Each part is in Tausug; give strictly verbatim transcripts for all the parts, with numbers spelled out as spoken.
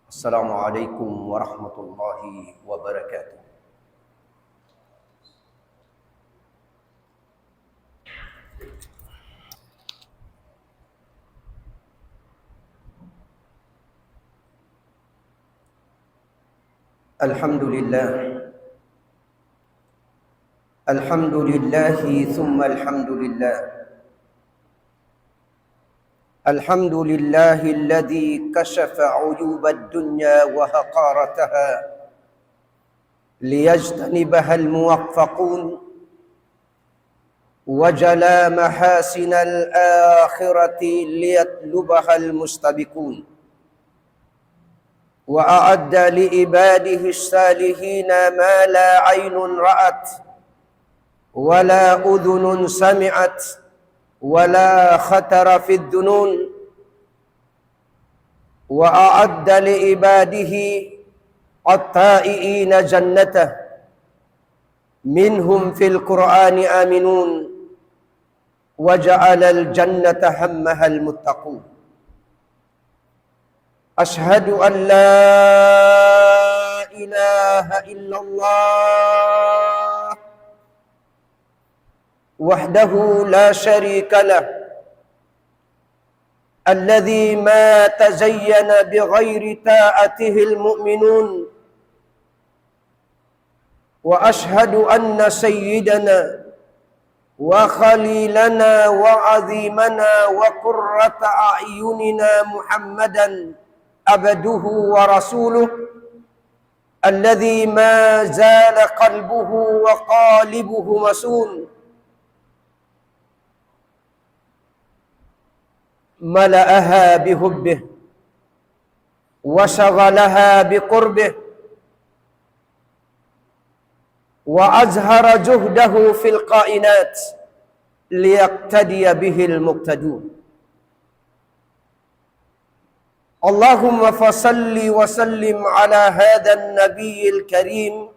السلام عليكم ورحمة الله وبركاته. الحمد لله. الحمد لله ثم الحمد لله. الحمد لله الذي كشف عيوب الدنيا وحقارتها ليجتنبها الموفقون، وجلى محاسن الآخرة ليطلبها المستبقون، وأعد لعباده الصالحين ما لا عين رأت ولا أذن سمعت ولا خطر في الظنون، وأعد لعباده الطائعين جنته، منهم في القرآن آمنون، وجعل الجنة همها المتقون. أشهد أن لا إله إلا الله وحده لا شريك له، الذي ما تزين بغير طاعته المؤمنون، وأشهد أن سيدنا وخليلنا وعظيمنا وقرة أعيننا محمدا عبده ورسوله، الذي ما زال قلبه وقالبه مصون، ملأها بحبه وشغلها بقربه وأظهر جهده في الكائنات ليقتدي به المقتدون. اللهم فصل وسلم على هذا النبي الكريم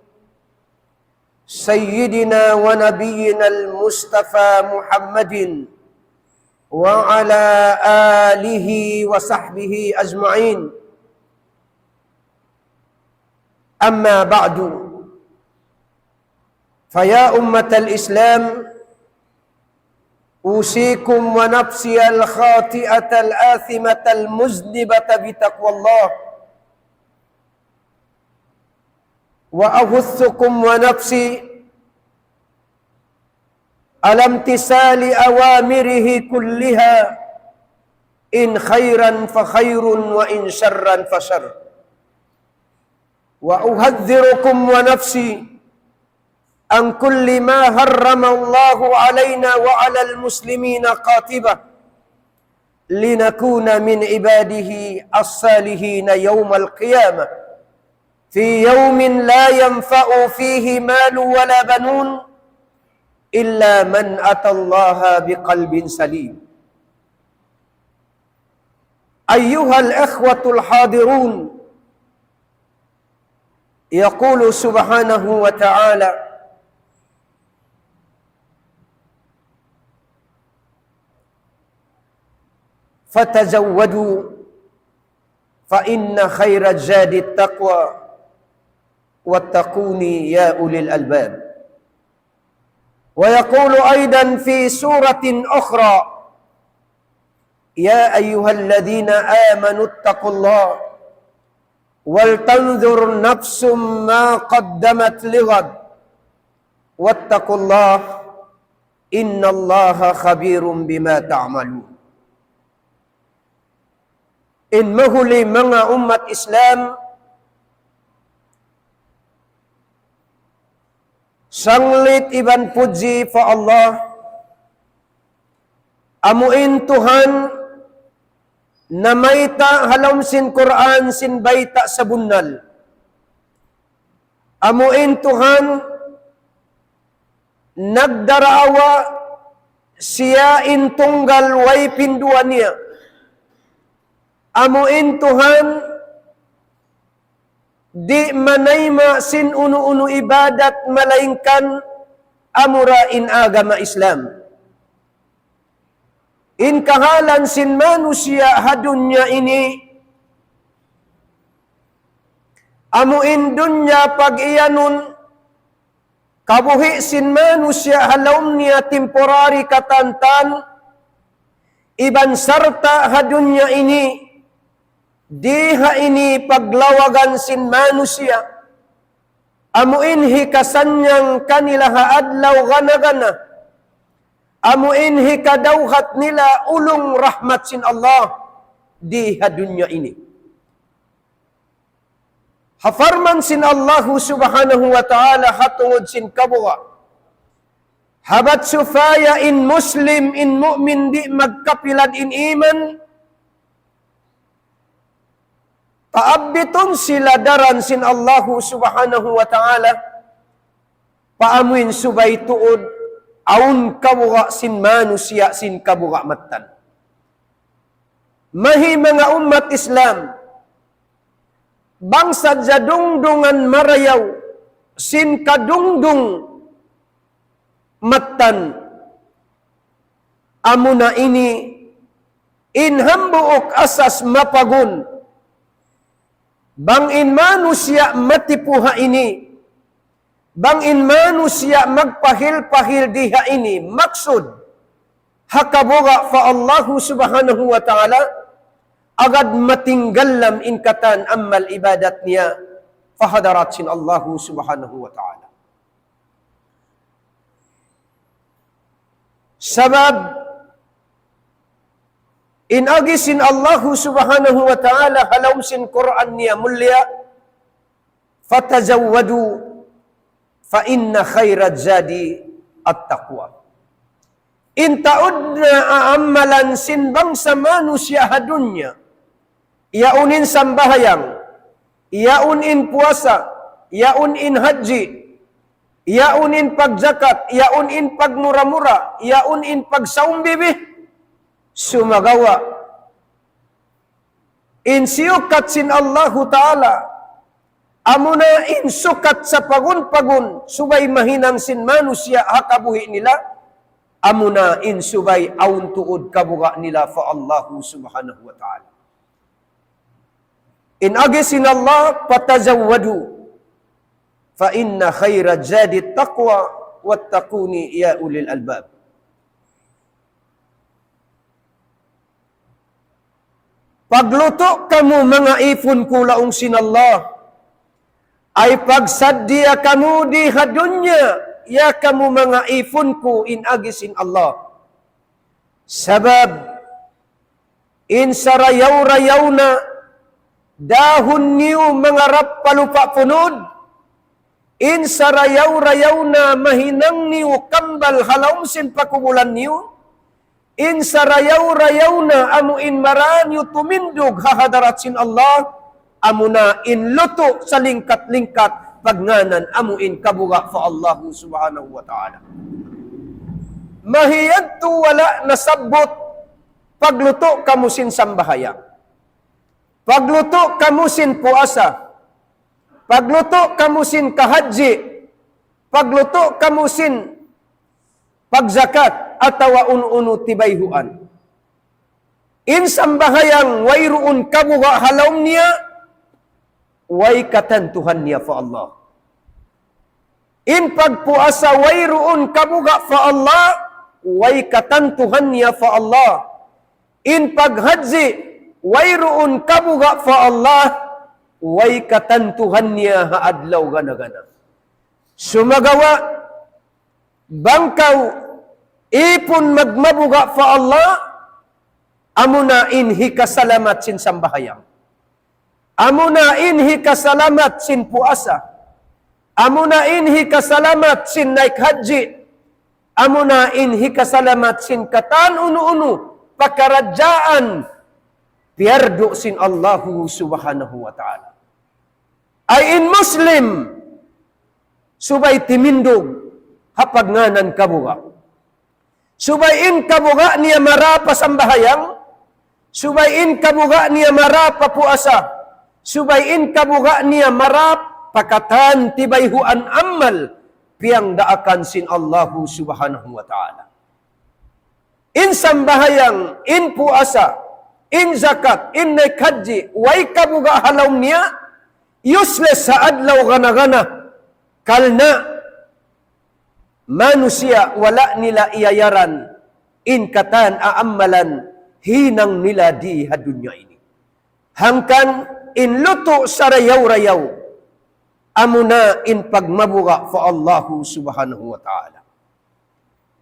سيدنا ونبينا المصطفى محمد وعلى آله وصحبه أجمعين. أما بعد، فيا أمة الإسلام، أوصيكم ونفسي الخاطئة الآثمة المذنبة بتقوى الله، وأحثكم ونفسي على امتثال أوامره كلها، إن خيرا فخير وإن شرا فشر. وأحذركم ونفسي عن كل ما حرم الله علينا وعلى المسلمين قاطبة، لنكون من عباده الصالحين يوم القيامة، في يوم لا ينفع فيه مال ولا بنون إلا من أتى الله بقلب سليم. أيها الإخوة الحاضرون، يقول سبحانه وتعالى: فتزودوا فإن خير الزاد التقوى واتقون يا أولي الألباب. ويقول أيضا في سورة أخرى: يا أيها الذين آمنوا اتقوا الله ولتنظر نفس ما قدمت لغد واتقوا الله إن الله خبير بما تعملون. In mahuli manga ummat Islam, sanglit iban pudji pa Allah, amu in Tuhan namayta' ha lawm sin Qur'an sin bayta' sabunnal. Amu in Tuhan nagdaraawa siya in tunggal way pinduwa niya. Amu in Tuhan di' manayma' sin unu-unu ibadat malaingkan amura in agama Islam. In kahalan sin manusiya' ha dunya ini, Amu in dunya pag-iyanun, kabuhi' sin manusiya' ha lawm niya temporary katantan, iban sarta' ha dunya ini, di' ha ini paglawagan sin manusiya', amu in hikasannyang kanila ha adlaw gana-gana, amu in hikadawhat nila ulung rahmat sin Allah di ha dunya ini. Ha parman sin Allahu Subhanahu wa Ta'ala ha tungud sin kabuga'. Habat supaya in Muslim, in mu'min di' magkapilad in iman, paabbitun sila daran sin Allahu Subhanahu wa Ta'ala, pa amuin subay tuud, awn kabuga' sin manusiya' sin kabuga' mattan. Mahi manga ummat Islam, bang sadja dungdungan marayaw sin kadungdung mattan, amuna ini in hambuuk asas mapagun. Bang in manusiya' matipu ha ini, bang in manusiya' magpahil-pahil di ha ini, maksud ha kabuga' pa Allahu Subhanahu wa Ta'ala, agad matinggal lam in katan amal ibadat niya pa hadarat sin Allahu Subhanahu wa Ta'ala. Sabab in agi sin Allahu Subhanahu wa Ta'ala ha lawm sin Qur'an niya mulliya, فتزودوا فإن خير الزاد التقوى. In taud na aamalan sin bangsa manusiya' ha dunya, yaun in sambahayang, yaun in puasa, yaun in haji, yaun in pagjakat, yaun in pagmura-mura, yaun in pagsaumbibi, sumagawa' in siyukat sin Allahu Ta'ala, amuna in sukat sapagun-pagun, subay mahinang sin manusiya' ha kabuhi' nila, amuna in subay awn tuud kabuga' nila pa Allahu Subhanahu wa Ta'ala. In agi sin Allah, فتزودوا فإن خير الزاد التقوى واتقون يا أولي الألباب. Paglutu' kamu manga ipun ku laung sin Allah. Ay pagsaddiya kamu di ha dunya, ya kamu manga ipun ku in agi sin Allah. Sabab, in sarayaw-rayaw na dahun niyu mangarap pa lupa' punud, in sarayaw-rayaw na mahinang niyu kambal ha lawm sin pakubulan niyu, in sarayaw-rayaw na amu in mara niyu tumindug ha hadarat sin Allah, amuna in lutu' salingkat-lingkat pagngānan amu in kabuga' pa Allahu Subhanahu wa Ta'ala. Mahi yadtu wala' nasabbut paglutu' kamu sin sambahayang. Paglutu' kamu sin puasa. Paglutu' kamu sin kahadji. Paglutu' kamu sin pagjakat atawa unu-unu tibayhuan. In sambahayang wayruun kabuga' ha lawm niya, way katantuhan niya pa Allah. In pagpuasa wayruun kabuga' pa Allah, way katantuhan niya pa Allah. In paghadji wayruun kabuga' pa Allah, way katantuhan niya ha adlaw gana-gana. Sumagawa', bang kaw ipun magmabuga' pa Allah, amuna in hikasalamat sin sambahayang. Amuna in hikasalamat sin puasa. Amuna in hikasalamat sin naik hadji. Amuna in hikasalamat sin katan unu-unu pakaradjaan piyardu sin Allahu Subhanahu wa Ta'ala. Ay in Muslim, subay timindug ha pagngānan kabuga'. Subay in kabuga' niya mara pa sambahayang, subay in kabuga' niya mara pa puasa, subay in kabuga' niya mara pa katan tibayhuan amal piyangdaakan sin Allahu Subhanahu wa Ta'ala. In sambahayang, in puasa, in zakat, in naik hadji, way kabuga' ha lawm niya, useless ha adlaw gana-gana, karna' manusiya' wala' nila iyayaran in katan aammalan hinang nila di ha dunya ini. Hangkan in lutu' sarayaw-rayaw, amuna in pagmabuga' pa Allahu Subhanahu wa Ta'ala.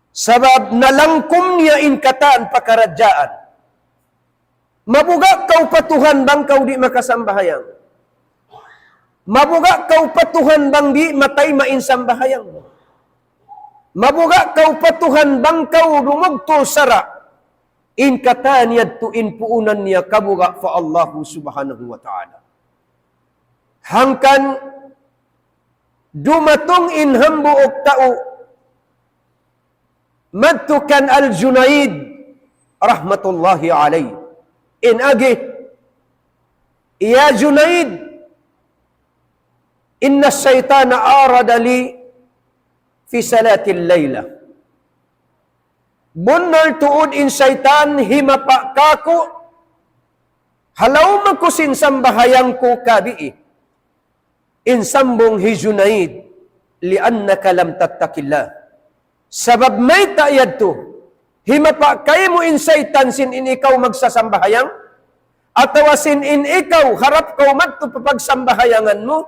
Sabab nalangkum niya in katan pakaradjaan. Mabuga' kaw pa Tuhan bang kaw di' makasambahayang. Mabuga' kaw pa Tuhan bang di' matayma' in sambahayang mu. Mabuga' kaw pa Tuhan bang kaw dumugtul sara'. In katan yadtu in puunan niya kabuga' pa Allahu Subhanahu wa Ta'ala. Hangkan dumatung in hambuuk tau madtu kan Al-Junaid rahmatullahi alayh. In agi, "Ya Junaid, inna shaytana arada li fi salatil layla." Bunnal tuud in saytan himapa' kāku' ha lawm aku sin sambahayang ku kabii. In sambung hi Junaid, "Li'annaka lam tattaqillah." Sabab mayta' yadtu, himapa' kaymu in saytan sin in ikaw magsasambahayang, atawa sin in ikaw harap kaw madtu pa pagsambahayangan mu,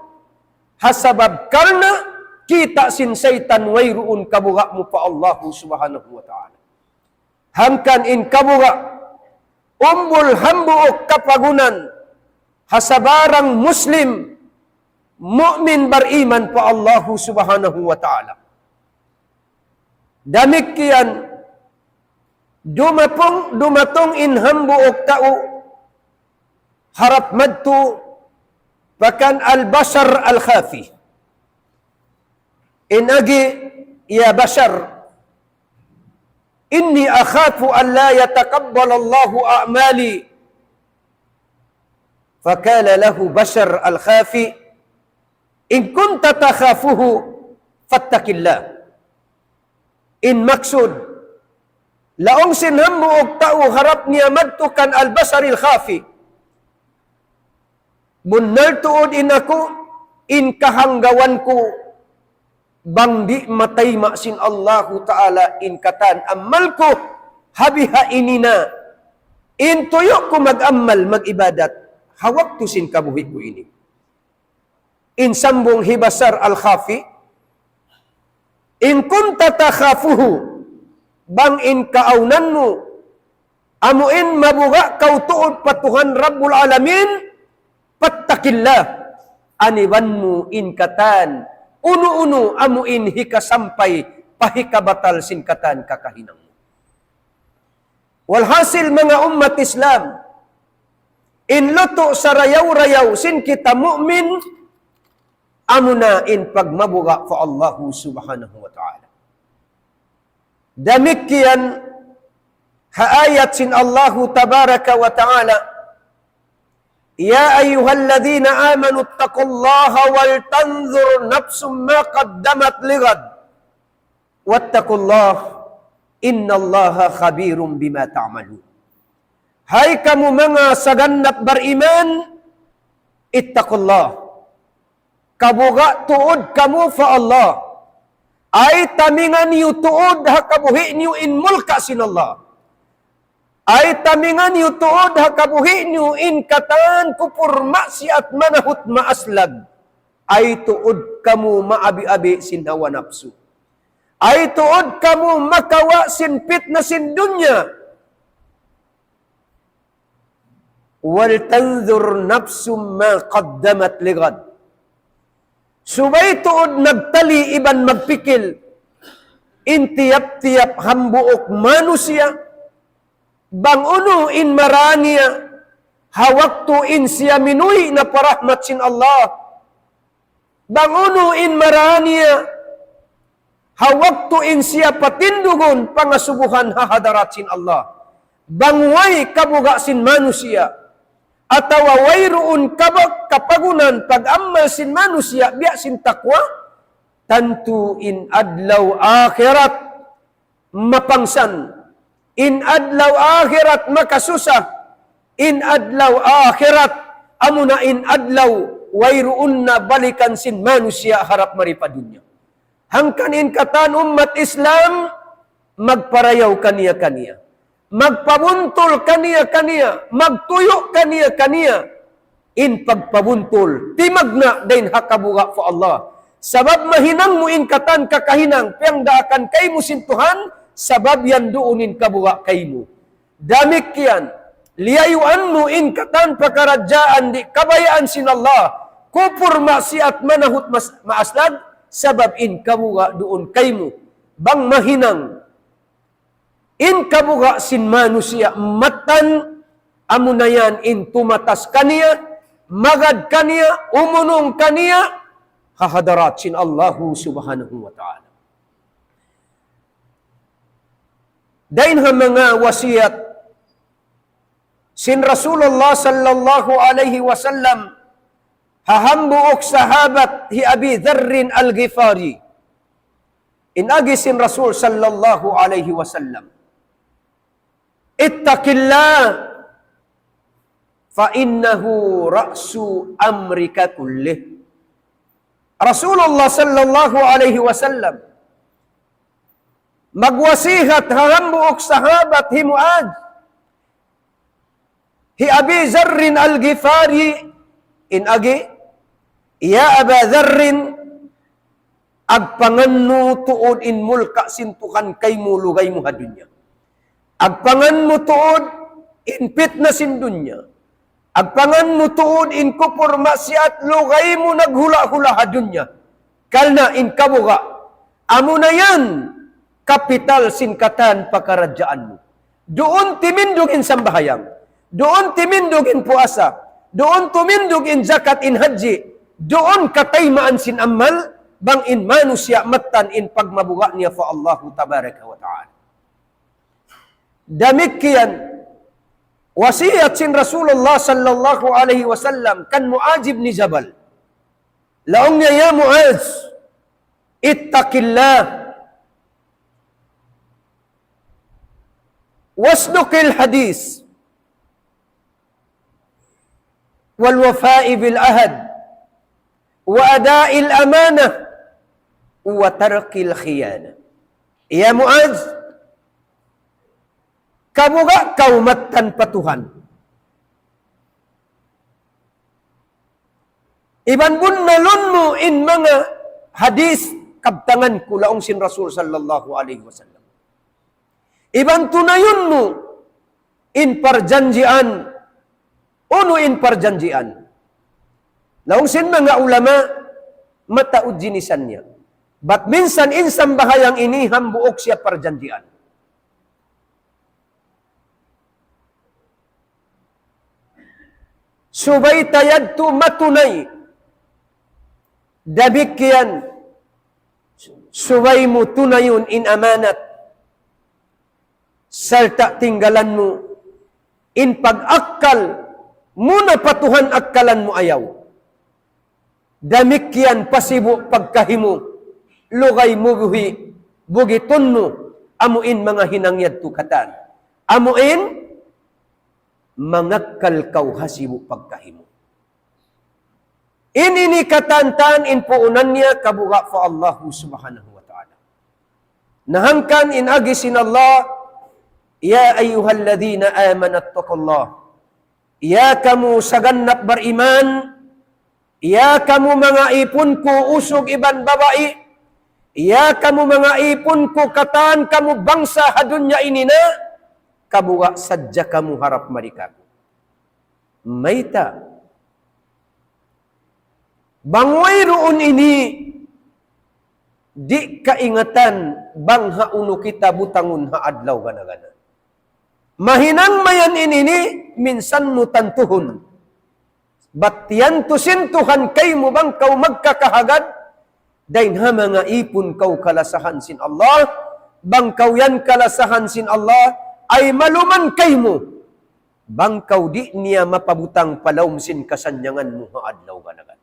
ha sabab karna' kita' sin saytan wayruun kabuga' mu pa Allahu Subhanahu wa Ta'ala. Hangkan in kabuga', umbul hambuuk kapagunan, ha sabarang Muslim, mu'min bariman pa Allahu Subhanahu wa Ta'ala. Damikkiyan, dumapung, dumatung in hambuuk tau, harap madtu pa kan Al-Bashar Al-Khafi. In agi, "Ya Bashar, inni akhafu an la yataqabbalallahu a'mali." Faqala lahu Bashar Al-Khafi, "In kunta takhafuhu, fattaqillah." In maksud, laung sin hambuuk tau harap niya madtu kan Al-Bashar Al-Khafi, "Bunnal tuud in aku, in kahanggawan ku, bang di' matayma' sin Allahu Ta'ala in katan amal ku, ha bihaini na, in tuyu' ku mag-amal, mag-ibadat, ha waktu sin kabuhi' ku ini." In sambung hi Bashar Al-Khafi, "In kunta takhafuhu, bang in kaawnan mu, amu in mabuga' kaw tuud pa Tuhan Rabbul Alamin, fattaqillah, aniban mu in katan, unu-unu amu in hikasampay pa hikabatal sin katan kakahinang mu." Walhasil, manga ummat Islam, in lutu' sarayaw-rayaw sin kita mu'min, amuna in pagmabuga' pa Allahu Subhanahu wa Ta'ala. Damikkiyan ha ayat sin Allahu Tabaraka wa Ta'ala, "Ya ayyuhalladhina amanu ittaqullaha wal tanzur nafsum ma qaddamat lighad. Wattaqullaha innallaha khabirun bima ta'malun." Hay kamu manga saganap bariman, ittaqullah. Kabuga' tuud kamu pa Allah. Ay taminga niyu tuud ha kabuhi' niyu in mulka' sin Allah. Ay taminga niyu tuud ha kabuhi' niyu in katan kupur maksiat manahut maaslag. Ay tuud kamu maabi-abi sin hawa napsu. Ay tuud kamu makawa' sin pitna sin dunya. Wal tanzur nafsum ma qaddamat lighad. Subay tuud nagtali iban magpikil in tiyap-tiyap hambuuk manusiya', bang unu in marā niya ha waktu in siya minuwi' na pa rahmat sin Allah. Bang unu in marā niya ha waktu in siya patindugun pangasubuhan ha hadarat sin Allah. Bang way kabuga' sin manusiya', atawa wayruun kabag-, kapagunan pag-amal sin manusiya' biya' sin taqwa, tantu in adlaw akhirat mapangsan. In adlaw akhirat makasusa. In adlaw akhirat, amuna in adlaw wayruun na balikan sin manusiya' harap mari pa dunya. Hangkan in katan ummat Islam, magparayaw kaniya-kaniya. Magpabuntul kaniya-kaniya. Magtuyu' kaniya-kaniya. In pagpabuntul, timagna' dayn ha kabuga' pa Allah. Sabab mahinang mu in katan kakahinang, piyagdaakan kaymu sin Tuhan, sabab yan duun in kabuga' kaymu. Damikkiyan, liyayuan mu in katan pakaradjaan di' kabayaan sin Allah, kupur maksiat manahut mas-, maaslag, sabab in kabuga' duun kaymu. Bang mahinang, in kabuga' sin manusiya' mattan, amuna yan in tumatas kaniya, magad kaniya, umunung kaniya, ha hadarat sin Allahu Subhanahu wa Ta'ala. Dayn ha manga wasiyat sin Rasulullah sallallahu alayhi wasallam ha hambuuk sahabat hi Abi Dharrin Al-Ghifari. In agi sin Rasul sallallahu alayhi wasallam, اتق الله فإنه رأس أمرك كله. Rasulullah sallallahu alayhi wasallam magwasihat ha hambuuk sahabat hi Muadh, hi Abi Dharrin Al-Ghifari, in agi, يا أبا ذر, agpangan mu tuud in mulka' sin Tuhan kaymu, lugay mu ha dunya. Agpangan mu tuud in pitna sin dunya. Agpangan mu tuud in kupur maksiat, lugay mu naghula'-hula' ha dunya. Karna' in kabuga', amuna yan kapital sin katan pakaradjaan mu. Duun timindug in sambahayang. Duun timindug in puasa. Duun tumindug in zakat, in hajji. Duun kataymaan sin amal, bang in manusiya' mattan in pagmabuga' niya pa Allahu Tabaraka wa Ta'ala. Damikkiyan, wasiyat sin Rasulullah sallallahu alayhi wasallam kan Muadh ibn Jabal. Laung niya, يا معاذ، اتق الله وأصدق الحديث والوفاء بالعهد وأداء الأمانة وترك الخيانة. Ya Muadh, kabuga' kaw mattan pa Tuhan. Iban bunnalun mu in manga hadith kabtangan ku, laung sin Rasul sallallahu alayhi wasallam. Iban tunayun mu in parjanjian, unu in parjanjian. Laung sin manga ulama, mataud jinisan niya. Bat minsan in sambahayang ini hambuuk siya parjanjian. Subay ta yadtu matunay. Damikkiyan, subay mu tunayun in amanat. Sarta' tinggalan mu in pag-akkal mu na pa Tuhan, akkalan mu ayaw. Damikkiyan pasibu' pagkahi mu, lugay mu buhi', bugitun mu, amu in manga hinang yadtu katan. Amu in mangakkal kaw ha sibu' pagkahi mu. In ini katan-katan in puunan niya kabuga' pa Allahu Subhanahu wa Ta'ala. Na hangkan in agi sin Allah, يا أيها الذين آمنوا اتقوا الله. Ya kamu saganap bariman, ya kamu manga ipun ku usug iban babai, ya kamu manga ipun ku katan kamu bangsa ha dunya ini na, kabuga' sadja kamu harap mari kāku'. Mayta'? Bang wayruun ini, di' kaingatan bang hawnu kita butangun ha adlaw gana-gana. Mahinang mayan in ini, minsan mu tantuhun. Bat tiyantu sin Tuhan kaymu bang kaw magkakahagad, dayn ha manga ipun kaw kalasahan sin Allah, bang kaw yan kalasahan sin Allah, ay maluman kaymu, bang kaw di' niya mapabutang pa lawm sin kasannyangan mu ha adlaw gana-gana.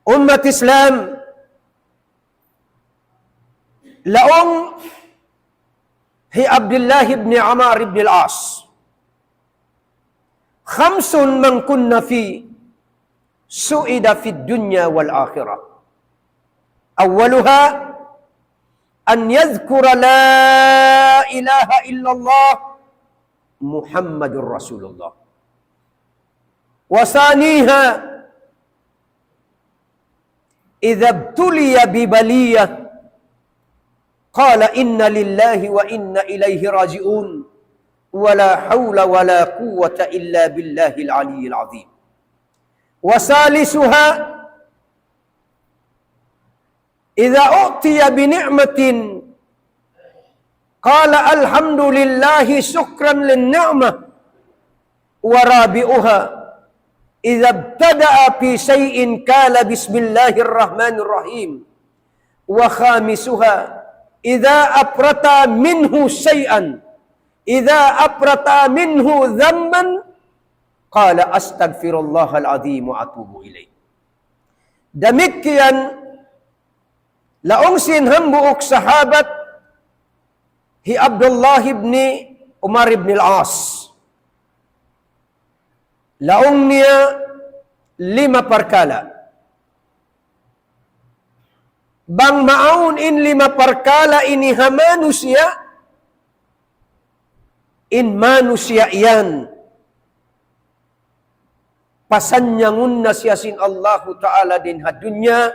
Ummat Islam, laung hi Abdullah ibn Amr ibn al-As, خمس من كن فيه سعد في الدنيا والآخرة. أولها أن يذكر لا إله إلا الله محمد رسول الله. وثانيها إذا ابتلي ببلية قال إنا لله وإنا إليه راجعون ولا حول ولا قوة إلا بالله العلي العظيم. وثالثها إذا أعطي بنعمة قال الحمد لله شكرا للنعمة. ورابعها إذا ابتدأ في شيء قال بسم الله الرحمن الرحيم. وخامسها إذا أفرط منه شيئا، إذا أفرط منه ذنبا قال أستغفر الله العظيم وأتوب إليه. Damikkiyan laung sin hambuuk sahabat hi Abdullah ibn Umar ibn al-As. Laung niya lima parkala'. Bang maawn in lima parkala' ini ha manusiya', in manusiya' yan, pasannyangun na siya sin Allahu Ta'ala dayn ha dunya,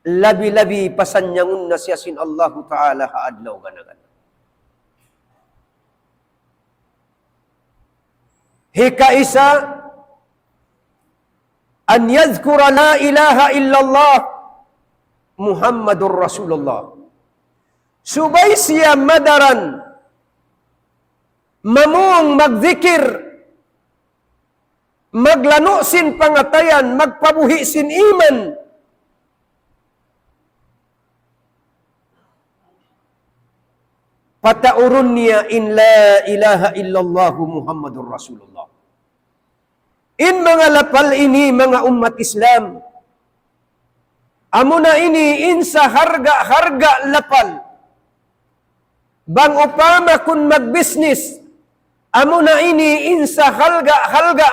labi-labi pasannyangun na siya sin Allahu Ta'ala ha adlaw gana-gana. Hikaisa, أن يذكر لا إله إلا الله محمد رسول الله. Subay siya madaran mamung magdikir, maglanu' sin pangatayan, magpabuhi' sin iman. Pataurun niya in la ilaha illallah Muhammadur Rasulullah. In manga lapal ini, manga ummat Islam, amuna ini in saharga-harga lapal. Bang upama kun magbisnis, amuna ini in sahalga-halga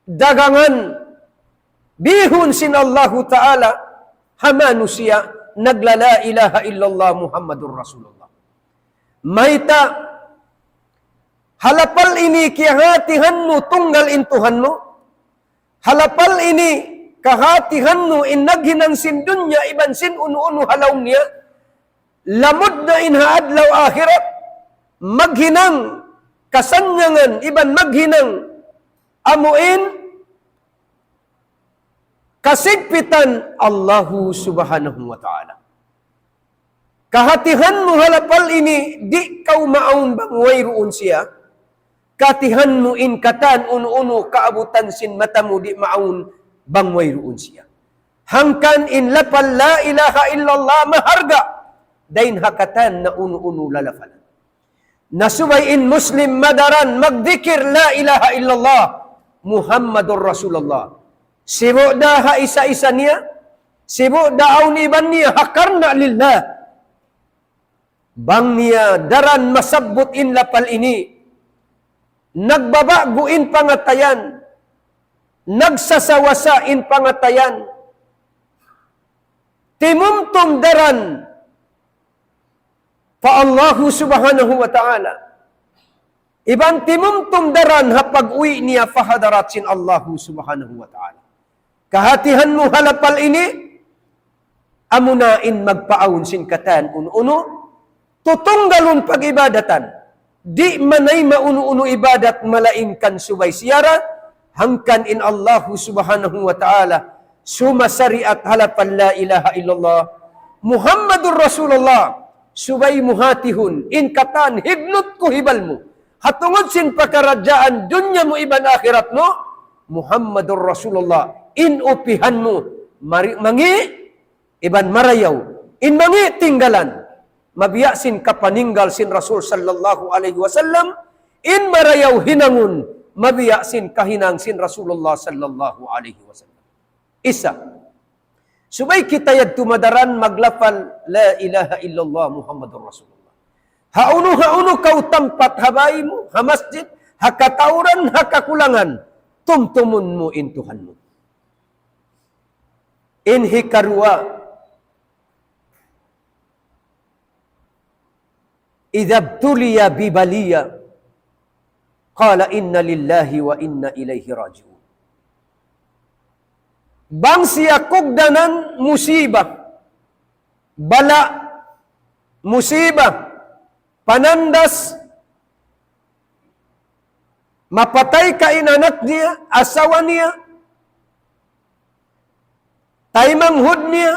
dagangan, bihun sin Allahu Ta'ala ha manusiya' nagla la ilaha illallah Muhammadur Rasulullah. Mayta', ha lapal ini kiyahatihan mu tunggal in Tuhan mu? Ha lapal ini kahatihan mu in naghinang sin dunya iban sin unu-unu ha lawm niya? Lamud na in ha adlaw akhirat, maghinang kasannyangan iban maghinang amuin kasigpitan Allahu Subhanahu wa Ta'ala. Kahatihan mu ha lapal ini, di' kaw maawn bang wayruun siya. Kahatihan mu in katan unu-unu kaabutan sin mata mu di' maawn bang wayruun siya. Hangkan in lapal la ilaha illallah maharga dayn ha katan na unu-unu lalapalan. Na subay in Muslim madaran magdikir la ilaha illallah Muhammadur Rasulullah. Sibu' da ha isa-isa niya, sibu' da awn iban niya ha karna' lillah. Bang niya daran masabbut in lapal ini, nagbaba'gu in pangatayan, nagsasawasa in pangatayan, timumtum daran pa Allahu Subhanahu wa Ta'ala. Iban timumtum daran ha pag-uwi' niya pa hadarat sin Allahu Subhanahu wa Ta'ala. Kahatihan mu ha lapal ini, amuna in magpaawn sin katan unu-unu, tutunggalun pag-ibadatan. Di' manayma unu-unu ibadat malaingkan subay siya ra, hangkan in Allahu Subhanahu wa Ta'ala sumasariat ha lapal la ilaha illallah Muhammadur Rasulullah, subay mu hatihun in katan hibnut ku hibal mu. Ha tungud sin pakaradjaan dunya mu iban akhirat mu, Muhammadur Rasulullah, in upihan mu, mari-, mangi', iban marayaw, in mangi' tinggalan, mabiya' sin kapaninggal sin Rasul sallallahu alayhi wasallam, in marayaw hinangun, mabiya' sin kahinang sin Rasulullah sallallahu alayhi wasallam. Isa. Subay kita yadtu madaran maglapal, la ilaha illallah Muhammadur Rasulullah. Ha unu, ha unu kaw tampat, ha bāy mu, ha masjid, ha katauran, ha kakulangan, tumtumun mu in Tuhan mu. In hikaruwa, إذا ابتلي ببلية قال إنا لله وإنا إليه راجعون. Bang siya kugdanan musiba, bala, musiba, panandas, mapatay ka in anak niya, asawa niya, taymanghud niya,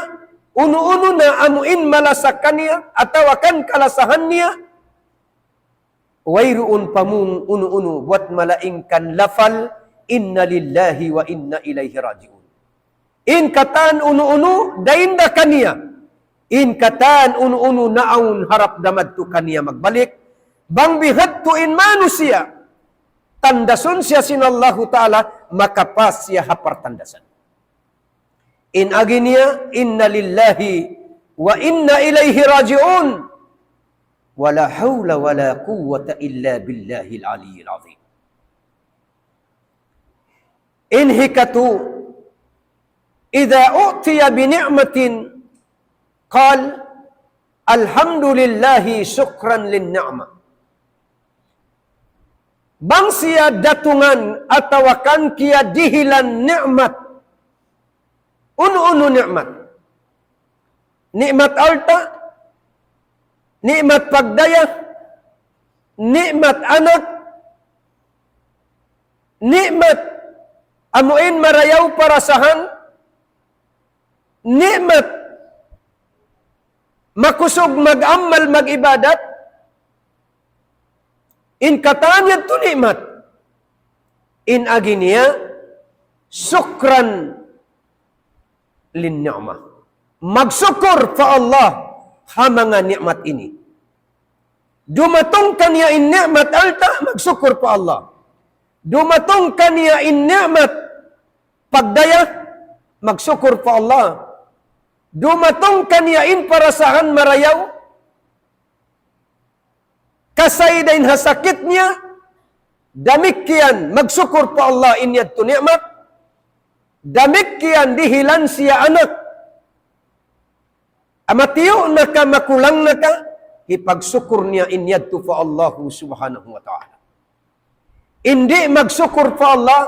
unu-unu na amu in malasa kaniya, atawa kan kalasahan niya, wayruun pa mung unu-unu, buwat malaingkan lafal, إنا لله وإنا إليه راجعون. In katan unu-unu, dayn da kaniya. In katan unu-unu, naawn harap da madtu kaniya magbalik. Bang bihadtu in manusiya', tandasun siya sin Allahu Ta'ala, makapas siya ha partandasan. In agi niya, إنا لله وإنا إليه راجعون. ولا حول ولا قوة إلا بالله العلي العظيم. In hikatu, إذا أعطي بنعمة قال الحمد لله شكرا للنعمة. Bang siya datungan atawa kan kiyadihilan ni'mat. Unu-unu ni'mat? Ni'mat alta', ni'mat pagdaya, ni'mat anak, ni'mat amuin marayaw parasahan, ni'mat makusug mag-amal, mag-ibadat, in katan yadtu ni'mat. In agi niya, شكرا للنعمة. Magsukur pa Allah ha manga ni'mat ini. Dumatung kaniya in ni'mat alta', magsukur pa Allah. Dumatung kaniya in ni'mat pagdaya, magsukur pa Allah. Dumatung kaniya in parasahan marayaw, kasay dayn ha sakit niya, damikkiyan magsukur pa Allah in yadtu ni'mat, damikkiyan dihilan siya anak. Amatiyu' na ka, makulang na ka, hipagsukur niya in yadtu pa Allahu Subhanahu wa Ta'ala. In di' magsukur pa Allah,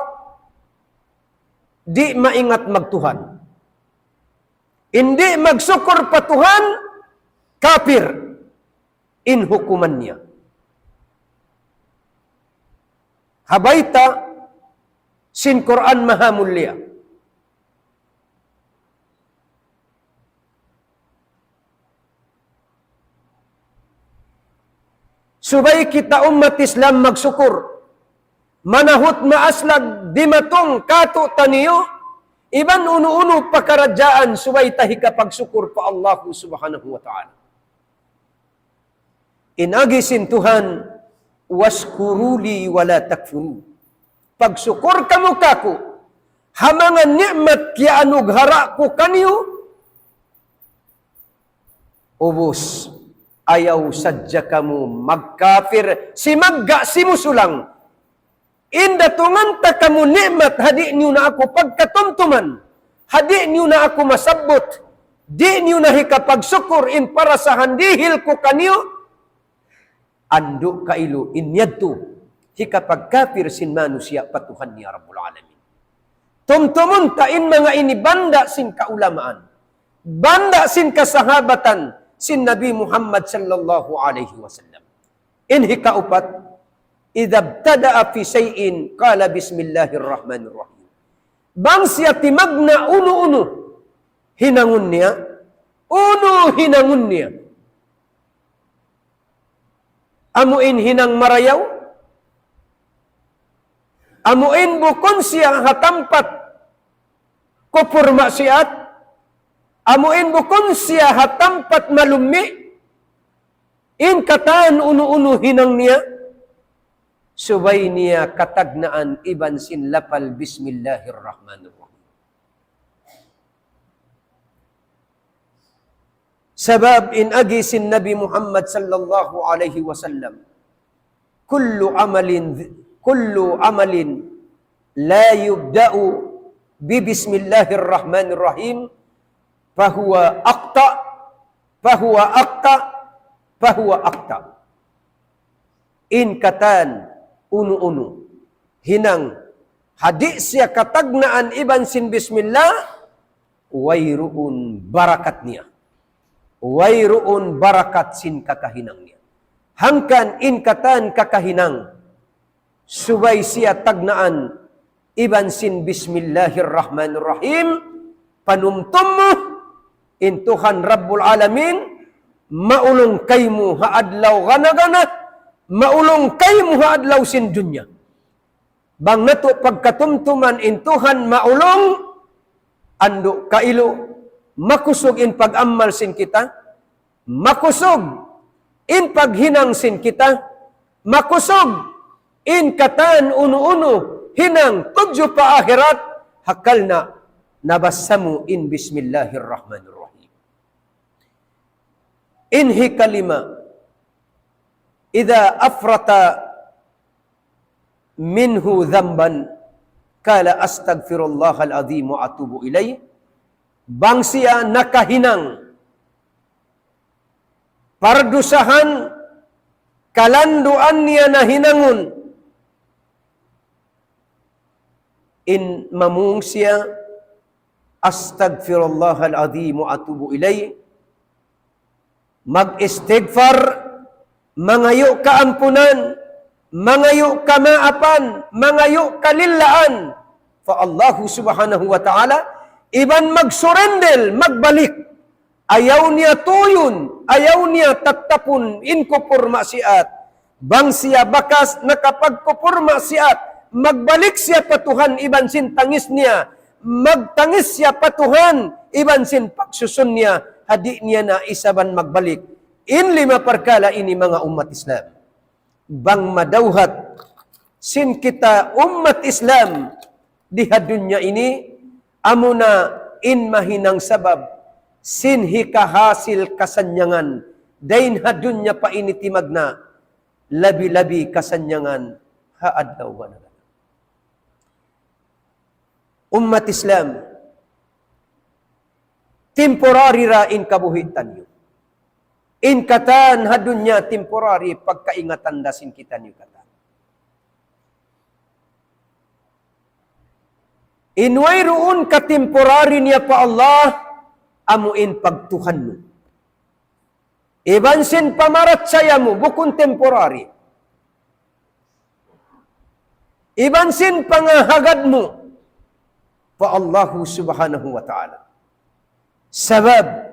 di' maingat magtuhan. In di' magsukur pa Tuhan, kapir in hukuman niya. Ha bayta' sin Qur'an Mahamulliya. Subay kita ummat Islam magsukur. Manahut maaslag dimatung kātu'niyu, iban unu-unu pakaradjaan subay ta hikapagsukur pa Allahu Subhanahu wa Ta'ala. In agi sin Tuhan, واشكروا لي ولا تكفرون. Pagsukur kamu kāku', ha manga ni'mat kiyaanughara' ku kaniyu, ubus, ayaw sadja kamu magkapir, simagga', simusulang. In datungan ta kamu ni'mat, ha di' niyu na aku pagkatumtuman, ha di' niyu na aku masabbut, di' niyu na hikapagsukur in parasahan dihil ku kaniyu, andu' kailu in yadtu hikapagkapir sin manusiya' pa Tuhan niya Rabbul Alamin. Tumtumun ta in manga ini banda' sin kaulamaan, banda' sin kasahabatan sin Nabi Muhammad sallallahu alayhi wasallam. In hikaupat, إذا ابتدأ في شيء قال بسم الله الرحمن الرحيم. Bang siya timagna' unu-unu hinangun niya, unu hinangun niya. Amu in hinang marayaw, amu in bukun siya ha tampat kupur maksiat, amu in bukun siya ha tampat malummi', in katan unu-unu hinang niya, subay niya katagnaan iban sin lapal Bismillahirrahmanirrahim. Sabab in agi sin Nabi Muhammad sallallahu alayhi wasallam, كل عمل كل عمل لا يبدأ ببسم الله الرحمن الرحيم فهو أخطأ، فهو أخطأ، فهو أخطأ. In katan unu-unu hinang ha di' siya katagnaan iban sin bismillah, wayruun barakat niya. Wayruun barakat sin kakahinang niya. Hangkan in katan kakahinang, subay siya tagnaan iban sin bismillahirrahmanirrahim, panumtum mu, in Tuhan Rabbul Alamin, maulung kaymu ha adlaw gana-gana, maulung kaymu ha adlaw sin dunya. Bang natu' pagkatumtuman in Tuhan maulung, andu' kailu, makusug in pag-amal sin kita, makusug in paghinang sin kita, makusug in katan unu-unu hinang tudju pa akhirat, ha karna' nabassa mu in Bismillahirrahmanirrahim. In hikalima, إذا أفرط منه ذنبا قال أستغفر الله العظيم وأتوب إليه. Bang siya nakahinang pardusahan, kalanduan niya nahinangun, in mamung siya, أستغفر الله العظيم وأتوب إليه, mag-istighfar, mangayu' kaampunan, mangayu' kamaapan, mangayu' kalilaan pa Allahu Subhanahu wa Ta'ala, iban mag-surrender, magbalik. Ayaw niya tuyun, ayaw niya tattapun in kupur maksiat. Bang siya bakas nakapagkupur maksiat, magbalik siya pa Tuhan iban sin tangis niya, magtangis siya pa Tuhan iban sin pagsusun niya, ha di' niya na isab magbalik. In lima parkala' ini, manga ummat Islam, bang madawhat sin kita ummat Islam di ha dunya ini, amuna in mahinang sabab sin hikahasil kasannyangan dayn ha dunya pa ini timagna', labi-labi kasannyangan ha adlaw gana-gana. Ummat Islam, temporary ra in kabuhi' taniyu. In katan ha dunya temporary, pagkaingatan da sin kitaniyu katan. In wayruun katemporary niya pa Allah, amu in pagtuhan mu iban sin pamarachaya mu, bukun temporary. Iban sin pangahagad mu pa Allahu Subhanahu wa Ta'ala. Sabab,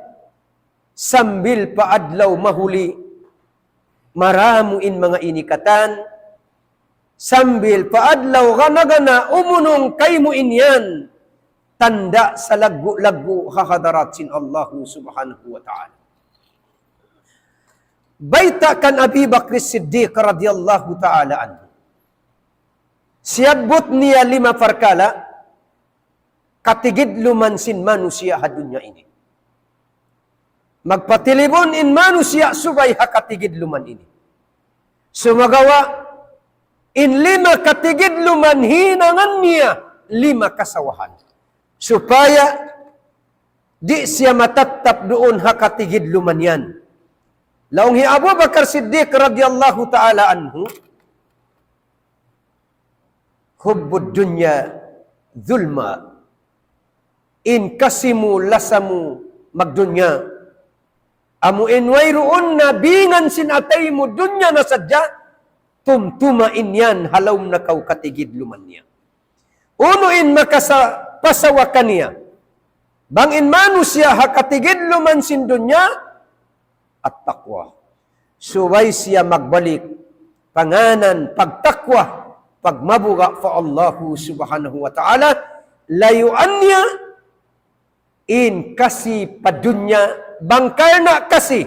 sambil pa adlaw mahuli, maramu in manga ini katan, sambil pa adlaw gana-gana umunung kaymu in yan, tanda' salaggu'-laggu' ha hadarat sin Allahu Subhanahu wa Ta'ala. Bayta' kan Abi Bakr Siddiq radiyallahu ta'ala anhu. Siyabbut niya lima parkala', katigidluman sin manusiya' ha dunya ini. Magpatilibun in manusiya' subay ha katigidluman ini. Sumagawa', in lima katigidluman hinangan niya lima kasawahan. Supaya di' siya matattap duun ha katigidluman yan. Laung hi Abu Bakar Siddiq radiyallahu ta'ala anhu, حب الدنيا ظلمة. In kasi mu, lasa mu magdunya, amu in wayruun na bingan sin atay mu dunya na sadja, tumtuma in yan ha lawm na kaw katigidluman niya. Unu in makasa-, pasawa kaniya? Bang in manusiya' ha katigidluman sin dunya, at-taqwa. Subay siya magbalik, panganan, pagtakwa, pagmabuga' pa Allahu Subhanahu wa Ta'ala, layuan niya in kasi pa dunya, bang karna' kasi,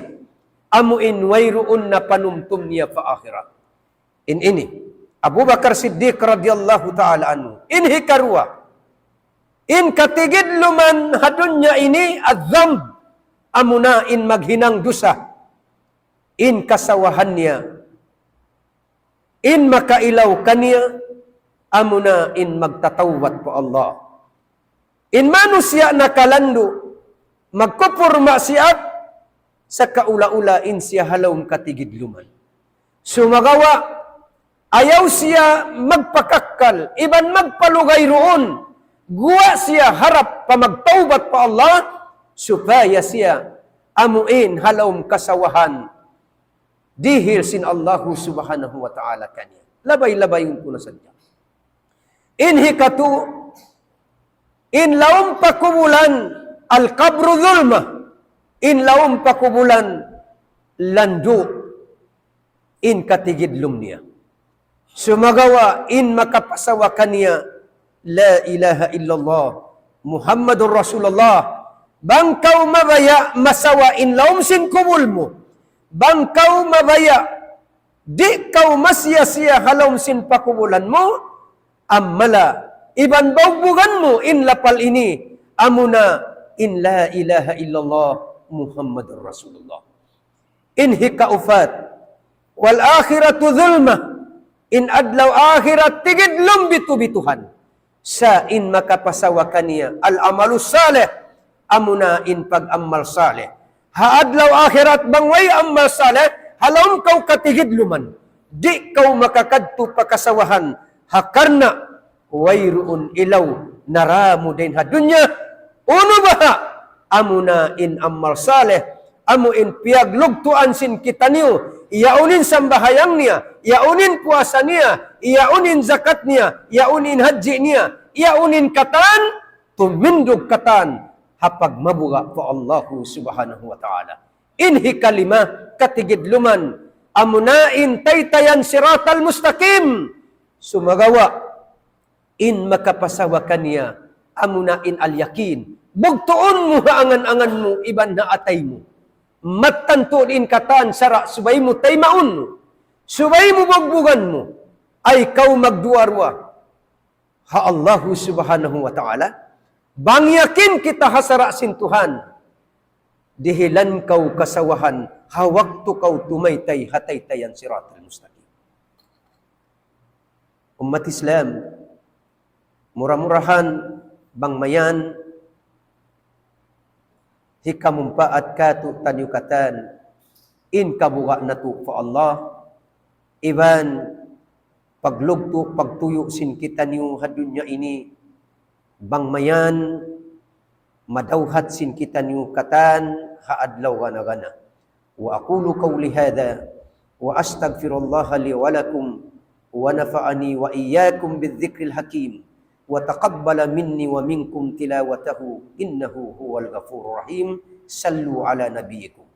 amu in wayruun na panumtum niya pa akhirat. In ini, Abu Bakar Siddiq radiyallahu ta'ala anhu. In hikaruwa, in katigidluman ha dunya ini, adh-dhanb, amuna in maghinang dusa. In kasawahan niya, In makailaw kaniya, amuna in magtatawbat pa Allah. In manusiya' nakalandu', magkupur maksiat, sakaula-ula in siya ha lawm katigidluman. Sumagawa', ayaw siya magpakakkal, iban magpalugay duun, guwa' siya harap pa magtawbat pa Allah, supaya siya amuin ha lawm kasawahan, dihil sin Allahu Subhanahu wa Ta'ala kaniya. Labay-labayun ku na sadja. In hikatu, in lawm pakubulan, al-qabru zulma. In lawm pakubulan, landu', in katigidlum niya. Sumagawa' in makapasawa kaniya, la ilaha illallah, Muhammadur Rasulullah. Bang kaw mabaya' masawa in lawm sin kubul mu. Bang kaw mabaya' di' kaw masiya-siya ha lawm sin pakubulan mu, amala, iban bugbugan mu in lapal ini, amuna in la ilaha illallah Muhammadur Rasulullah. In hikaupat, wal akhiratu zulma, in adlaw akhirat tigidlum bitu'-bituhan. Sa' in makapasawa kaniya, al-amalu salih, amuna in pag-amal salih. Ha adlaw akhirat bang way amal salih, ha lawm kaw katigidluman. Di' kaw makakadtu pa kasawahan, ha karna' wayruun ilaw naramu dayn ha dunya, unu baha', amuna in amal salih, amu in piyaglugtuan sin kitaniyu, yaun in sambahayang niya, yaun in puasa niya, yaun in zakat niya, yaun in hajji niya, yaun in katan, tumindug katan, ha pagmabuga' pa Allahu Subhanahu wa Ta'ala. In hikalima, katigidluman, amuna in taytayan siratal mustaqim. Sumagawa', in makapasawa kaniya, amuna in al-yakin. Bugtuun mu ha angan-angan mu, iban ha atay mu. Mattan tuud in katan sara' subay mu taymaun mu. Subay mu bugbugan mu. Ay kaw magduwa-ruwa ha Allahu Subhanahu wa Ta'ala. Bang yakin kita ha sara' sin Tuhan, dihilan kaw kasawahan, ha waktu kaw tumaytay ha taytayan siratal mustaqim. Ummat Islam, mura-murahan bang mayan hikamumpaat kātu'niyu katan in kabuga' natu' pa Allah, iban paglugtu', pagtuyu' sin kitaniyu ha dunya ini, bang mayan madawhat sin kitaniyu katan ha adlaw gana-gana. وأقول قولي هذا وأستغفر الله لي ولكم ونفعني وإياكم بالذكر الحكيم وتقبل مني ومنكم تلاوته إنه هو الغفور الرحيم. صلوا على نبيكم.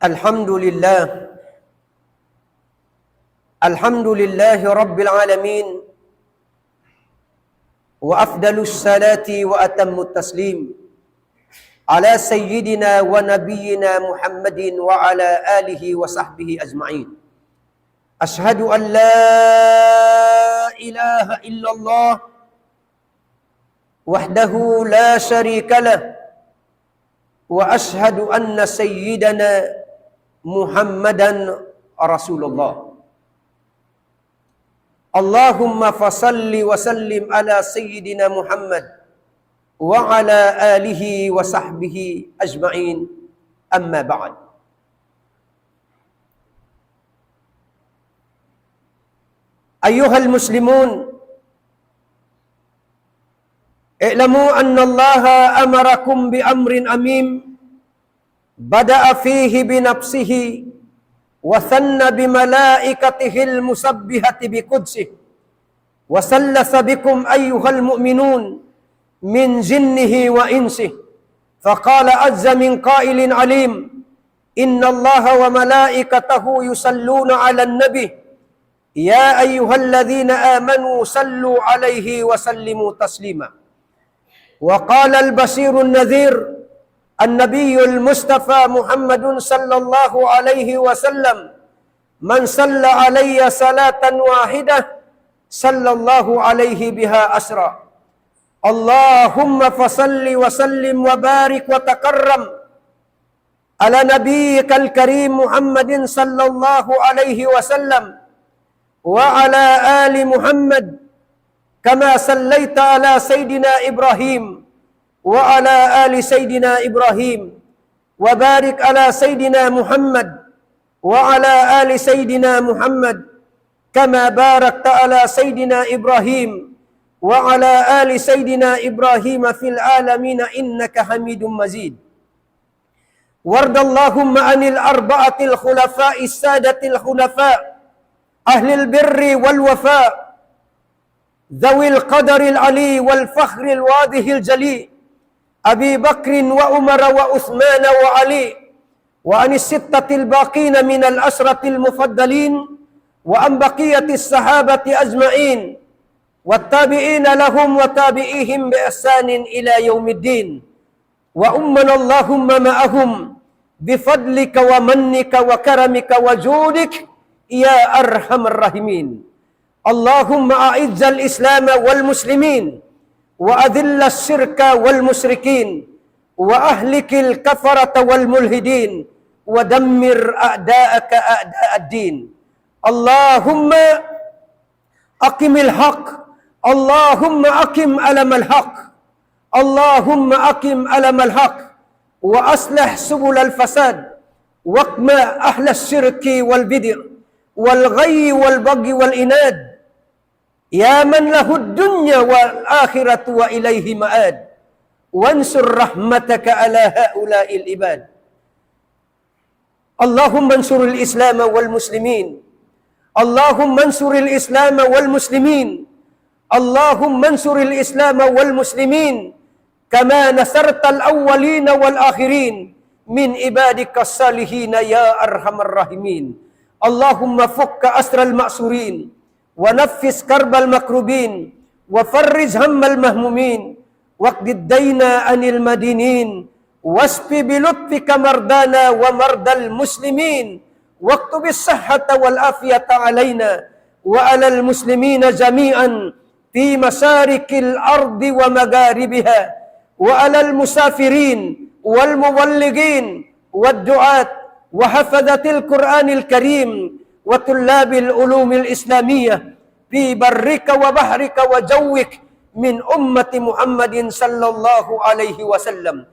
الحمد لله. الحمد لله رب العالمين. وأفضل الصلاة وأتم التسليم على سيدنا ونبينا محمد وعلى آله وصحبه أجمعين. أشهد أن لا إله إلا الله وحده لا شريك له، وأشهد أن سيدنا محمدا رسول الله. اللهم فصل وسلم على سيدنا محمد وعلى آله وصحبه أجمعين. أما بعد. أيها المسلمون، اعلموا أن الله أمركم بأمر عميم بدأ فيه بنفسه وثنى بملائكته المسبحة بقدسه وثلث بكم أيها المؤمنون من جنه وإنسه، فقال عز من قائل عليم: إن الله وملائكته يصلون على النبي، يا أيها الذين آمنوا صلوا عليه وسلموا تسليما. وقال البشير النذير النبي المصطفى محمد صلى الله عليه وسلم: من صلى علي صلاة واحدة صلى الله عليه بها أسرى. اللهم فصل وسلم وبارك وتكرم على نبيك الكريم محمد صلى الله عليه وسلم وعلى آل محمد كما صليت على سيدنا إبراهيم وعلى آل سيدنا إبراهيم وبارك على سيدنا محمد وعلى آل سيدنا محمد كما باركت على سيدنا إبراهيم وعلى آل سيدنا إبراهيم في العالمين إنك حميد مجيد. وارض اللهم عن الأربعة الخلفاء السادة الحنفاء أهل البر والوفاء ذوي القدر العلي والفخر الواضح الجلي أبي بكر وعمر وعثمان وعلي، وعن الستة الباقين من العشرة المفضلين، وعن بقية الصحابة أجمعين، والتابعين لهم وتابعيهم بإحسان إلى يوم الدين، وعمنا اللهم معهم بفضلك ومنك وكرمك وجودك يا أرحم الراحمين. اللهم أعز الإسلام والمسلمين، وأذل الشرك والمشركين، وأهلك الكفرة والملحدين، ودمر أعداءك أعداء الدين. اللهم أقم الحق، اللهم أقم علم الحق، اللهم أقم علم الحق، وأصلح سبل الفساد، واقمع أهل الشرك والبدع والغي والبغي والعناد، يا من له الدنيا والآخرة وإليه مآد، وانشر رحمتك على هؤلاء العباد. اللهم انصر الإسلام والمسلمين. اللهم انصر الإسلام والمسلمين. اللهم انصر الإسلام والمسلمين كما نصرت الأولين والآخرين من عبادك الصالحين يا أرحم الراحمين. اللهم فك أسر المأسورين، ونفس كرب المكروبين، وفرج هم المهمومين، واقض الدين عن المدينين، واشف بلطفك مرضانا ومرضى المسلمين، واكتب الصحة والعافية علينا وعلى المسلمين جميعا في مشارق الأرض ومغاربها، وعلى المسافرين والمبلغين والدعاة وحفظة القرآن الكريم وطلاب العلوم الإسلامية في برك وبحرك وجوك من أمة محمد صلى الله عليه وسلم.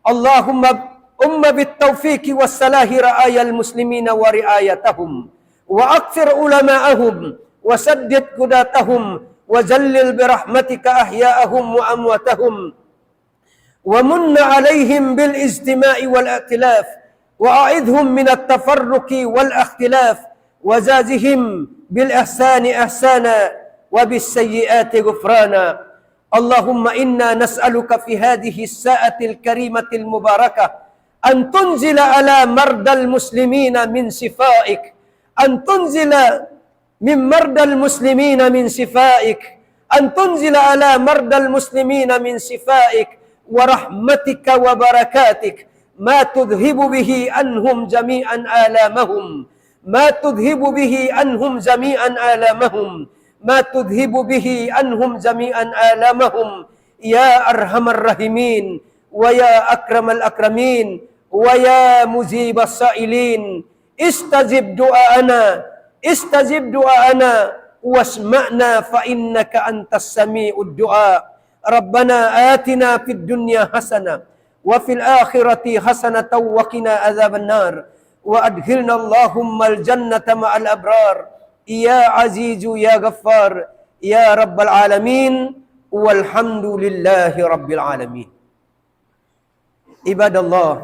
اللهم عم بالتوفيق والصلاح رعايا المسلمين ورعايتهم، وأكثر علماءهم، وسدد قضاتهم، وجلل برحمتك أحياءهم وأمواتهم، ومن عليهم بالاجتماع والائتلاف، وأعذهم من التفرق والاختلاف، وجازهم بالإحسان إحسانا وبالسيئات غفرانا. اللهم إنا نسألك في هذه الساعة الكريمة المباركة أن تنزل على مرضى المسلمين من شفائك، أن تنزل من مرضى المسلمين من شفائك، أن تنزل على مرضى المسلمين من شفائك ورحمتك وبركاتك ما تذهب به عنهم جميعا آلامهم، ما تذهب به عنهم جميعا آلامهم، ما تذهب به عنهم جميعا آلامهم، يا أرحم الراحمين، ويا أكرم الأكرمين، ويا مجيب السائلين، استجب دعاءنا، استجب دعاءنا، واسمعنا فإنك أنت السميع الدعاء. ربنا آتنا في الدنيا حسنة وفي الآخرة حسنة وقنا عذاب النار، وأدخلنا اللهم الجنة مع الأبرار، يا عزيز يا غفار، يا رب العالمين، والحمد لله رب العالمين. عباد الله،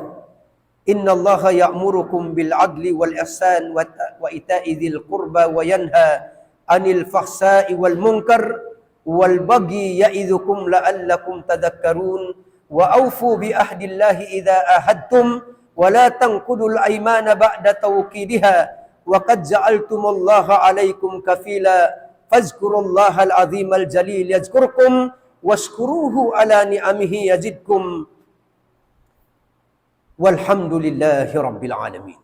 إن الله يأمركم بالعدل والإحسان وت-، وإيتاء ذي القربى وينهى عن الفحشاء والمنكر والبغي يعظكم لعلكم تذكرون. وأوفوا بعهد الله إذا عاهدتم ولا تنقضوا الأيمان بعد توكيدها وقد جعلتم الله عليكم كفيلا. فاذكروا الله العظيم الجليل يذكركم واشكروه على نعمه يزدكم والحمد لله رب العالمين.